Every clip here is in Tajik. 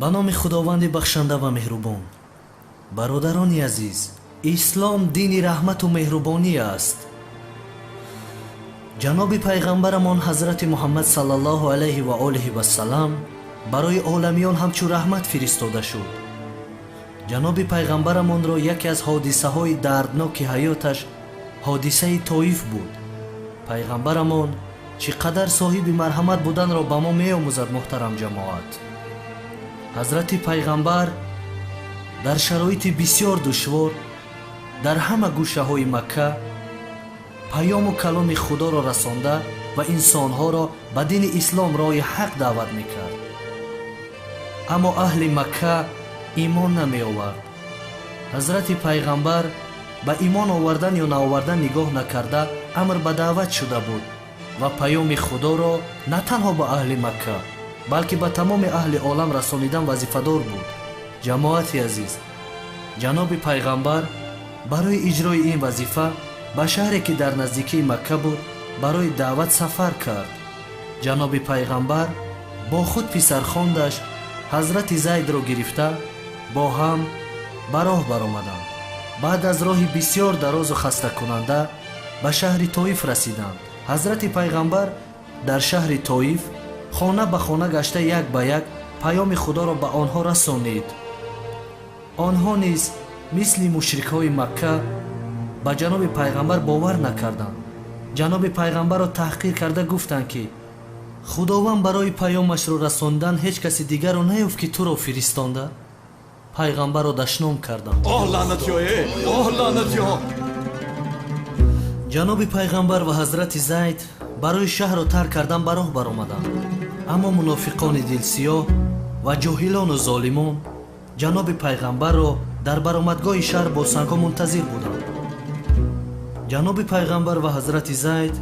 Ба номи Худованди бахшанда ва меҳрубон. Бародарони азиз, ислом дини раҳмату меҳрубонӣ аст. Ҷаноби пайғамбарамон ҳазрати Муҳаммад саллаллоҳу алайҳи ва олиҳи вассалам барои оламиён ҳамчун раҳмат фиристода шуд. Ҷаноби пайғамбарамонро яке аз ҳодисаҳои дардноки ҳаёташ ҳодисаи Тоиф буд. Пайғамбарамон чӣ қадар соҳиби марҳамат буданро ба мо меомӯзад, муҳтарам ҷамоат. Ҳазрати пайғамбар дар шароити бисёр душвор дар ҳама гӯшаҳои Макка паёму каломи Худоро расонда ва инсонҳоро ба дини ислом роҳи ҳақ даъват мекард. Аммо аҳли Макка имон намеовард. Ҳазрати пайғамбар ба имон овардан ё наовардан нигоҳ накарда амр ба даъват шуда буд ва паёми Худоро на танҳо ба аҳли Макка, балки ба тамоми аҳли олам расонидан вазифадор буд. Ҷамоати азиз, ҷаноби пайғамбар барои иҷрои ин вазифа ба шаҳре ки дар наздикии Макка буд барои даъват сафар кард. Ҷаноби пайғамбар бо худ писархондаш ҳазрати Зайдро гирифта бо ҳам ба роҳ баромаданд. Баъд аз роҳи бисёр дарозу хастакунанда ба шаҳри Тоиф расиданд. Ҳазрати пайғамбар дар шаҳри Тоиф хона ба хона гашта як ба як паёми Худоро ба онҳо расонид. Онҳо низ мисли мушрикҳои Макка ба ҷаноби пайғамбар бовар накарданд. Ҷаноби пайғамбарро таҳқир карда гуфтанд, ки Худованд барои паёмашро расондан ҳеҷ каси дигарро наёфт, ки туро фиристонда. Пайғамбарро дашном карданд. Оҳ лаънатиё, оҳ лаънатиё! Ҷаноби пайғамбар ва ҳазрати Зайд барои шаҳрро тарк кардан ба роҳ баромаданд. Аммо мунофиқони дилсиёҳ ва ҷоҳилону золимон ҷаноби пайғамбарро дар баромадгоҳи шаҳр бо сангҳо мунтазир буданд. Ҷаноби пайғамбар ва ҳазрати Зайд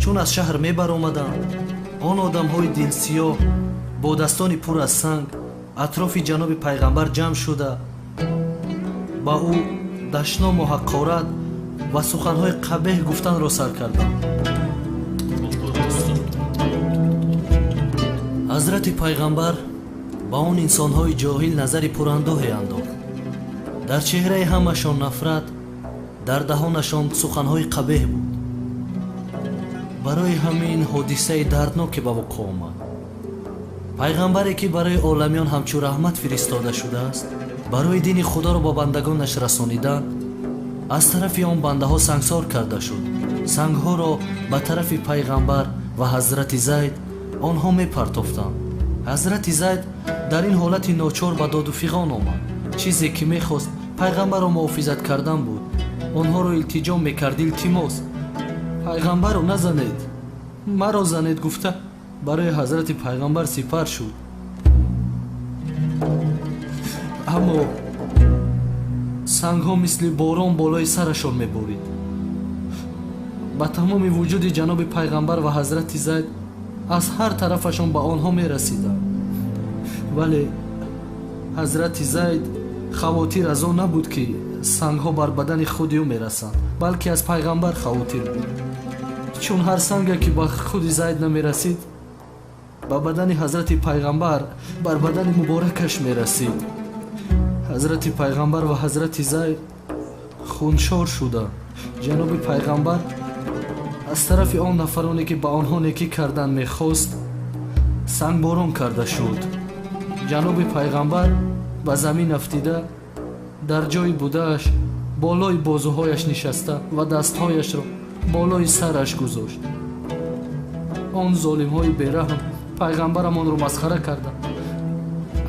чун аз шаҳр мебаромаданд, он одамҳои дилсиёҳ бо дастони пур аз санг атрофи ҷаноби пайғамбар ҷамъ шуда ба ӯ дашному ҳақорат ва суханҳои қабеҳ гуфтанро сар карданд. Ҳазрати пайғамбар ба он инсонҳои ҷоҳил назари пурандӯҳе андохт. Дар чеҳраи ҳамашон нафрат, дар даҳонашон суханҳои қабеҳ буд. Барои ҳамин ҳодисаи дардноке ба вуқӯъ омад. Пайғамбаре ки барои оламиён ҳамчун раҳмат фиристода шудааст, барои дини Худоро ба бандагонаш расонидан аз тарафи он бандаҳо сангсор карда шуд. Сангҳоро ба тарафи пайғамбар ва ҳазрати Зайд онҳо мепартофтанд. Ҳазрати Зайд дар ин ҳолати ночор ба доду фиғон омад. Чизе ки мехост пайғамбарро муҳофизат кардан буд. Онҳоро илтиҷо мекард: илтимос, пайғамбарро назанед, маро занед, гуфта барои ҳазрати пайғамбар сипар шуд. Аммо сангҳо мисли борон болои сарашон меборид. Ба тамоми вуҷуди ҷаноби пайғамбар ва ҳазрати Зайд аз ҳар тарафашон ба онҳо мерасиданд. Вале ҳазрати Зайд хавотир аз он набуд, ки сангҳо бар бадани худи ӯ мерасанд, балки аз пайғамбар хавотир буд. Чун ҳар санге ки ба худи Зайд намерасид, ба бадани ҳазрати пайғамбар, бар бадани муборакаш мерасид. Ҳазрати пайғамбар ва ҳазрати Зайд хуншор шуданд. Ҷаноби пайғамбар аз тарафи он нафароне ки ба онҳо некӣ кардан мехост, сангборон карда шуд. Ҷаноби пайғамбар ба замин афтида дар ҷои будааш болои бозуҳояш нишаста ва дастҳояшро болои сараш гузошт. Он золимҳои бераҳм пайғамбарамонро масхара карданд.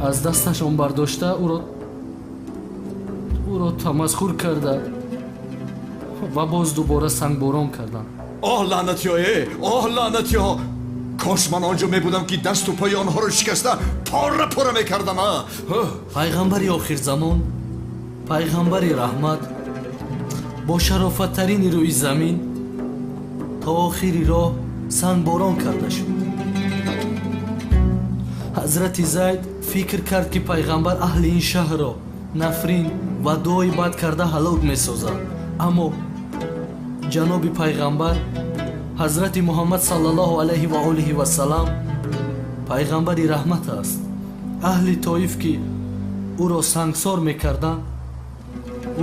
Аз дасташон бардошта ӯро тамасхур карда ва боз дубора сангборон карданд. Оҳ лаънатиё, оҳ лаънатиё! Кош ман он ҷо мебудам, ки дасту пои онҳоро шикаста пора пора мекардам. Пайғамбари охирзамон, пайғамбари раҳмат бо шарофаттарини рӯи замин то охири роҳ сангборон карда шуд. Ҳазрати Зайд фикр кард, ки пайғамбар аҳли ин шаҳрро нафрин ва дуои бад карда ҳалок месозад. Аммо ҷаноби пайғамбар ҳазрати Муҳаммад саллаллоҳу алайҳи ва олиҳи вассалам пайғамбари раҳмат аст. Аҳли Тоиф ки ӯро сангсор мекарданд,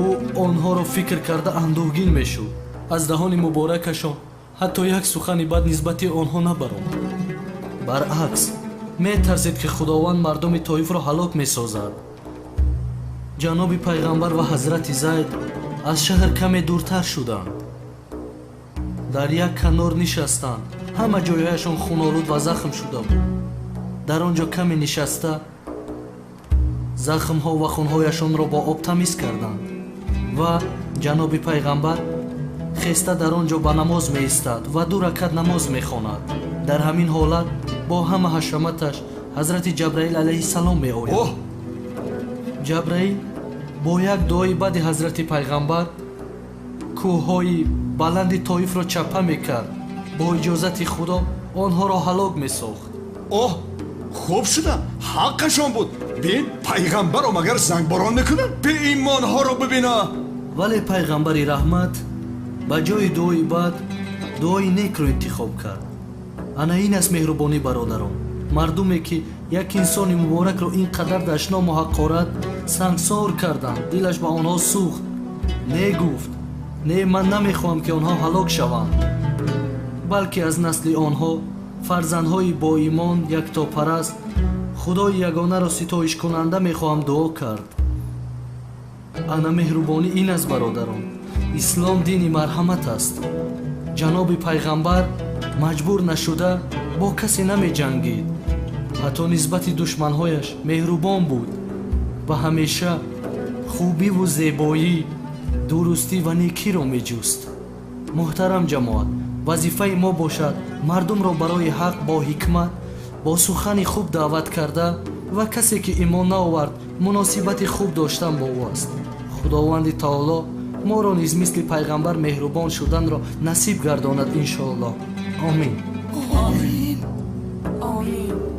ӯ онҳоро фикр карда андӯҳгин мешуд. Аз даҳони муборакашон ҳатто як сухани бад нисбати онҳо набаромад. Баръакс, метарсид ки Худованд мардуми Тоифро ҳалок месозад. Ҷаноби пайғамбар ва ҳазрати Зайд аз шаҳр каме дуртар шуданд. Дар як канор нишастанд. Ҳама ҷойҳояшон хунолуд ва захм шуда буд. Дар он ҷо каме нишаста захмҳо ва хунҳояшонро бо об тамиз карданд ва ҷаноби пайғамбар хеста дар он ҷо ба намоз меистад ва 2 ракат намоз мехонад. Дар ҳамин ҳолат бо ҳама ҳашаматаш ҳазрати Ҷабраил алайҳиссалом меояд. Ҷабраил бо як дуои баъди ҳазрати пайғамбар кӯҳҳои баланди Тоифро чапа мекард. Бо иҷозати Худо онҳоро ҳалок месохт. Оҳ, хуб шуда, ҳаққашон буд. Бин, пайғамбаро магар зангборон мекунанд? Беимонҳоро бибина. Вале пайғамбари раҳмат ба ҷои дуои бад дуои некро интихоб кард. Ана ин аст меҳрубонӣ, бародарон. Мардуме ки як инсони муборакро ин қадар дашному ҳақорат сангсор карданд, дилаш ба онҳо сӯхт. Не гуфт: не, ман намехоҳам ки онҳо ҳалок шаванд, балки аз насли онҳо фарзандҳои боимон, яктопараст, Худои ягонаро ситоишкунанда мехоҳам дуо кард. Ана меҳрубонӣ ин аст, бародарон. Ислом дини марҳамат аст. Ҷаноби пайғамбар маҷбур нашуда бо касе намеҷангид. Ҳатто нисбати душманҳояш меҳрубон буд ва ҳамеша хубиву зебоӣ, дурустӣ ва некиро меҷуст. Муҳтарам ҷамоат, вазифаи мо бошад мардумро барои ҳақ бо ҳикмат, бо сухани хуб даъват карда ва касе ки имон наовард муносибати хуб доштан бо ӯ аст. Худованди таоло моро низ мисли пайғамбар меҳрубон шуданро насиб гардонад, иншоаллоҳ. Омин. Омин. Омин.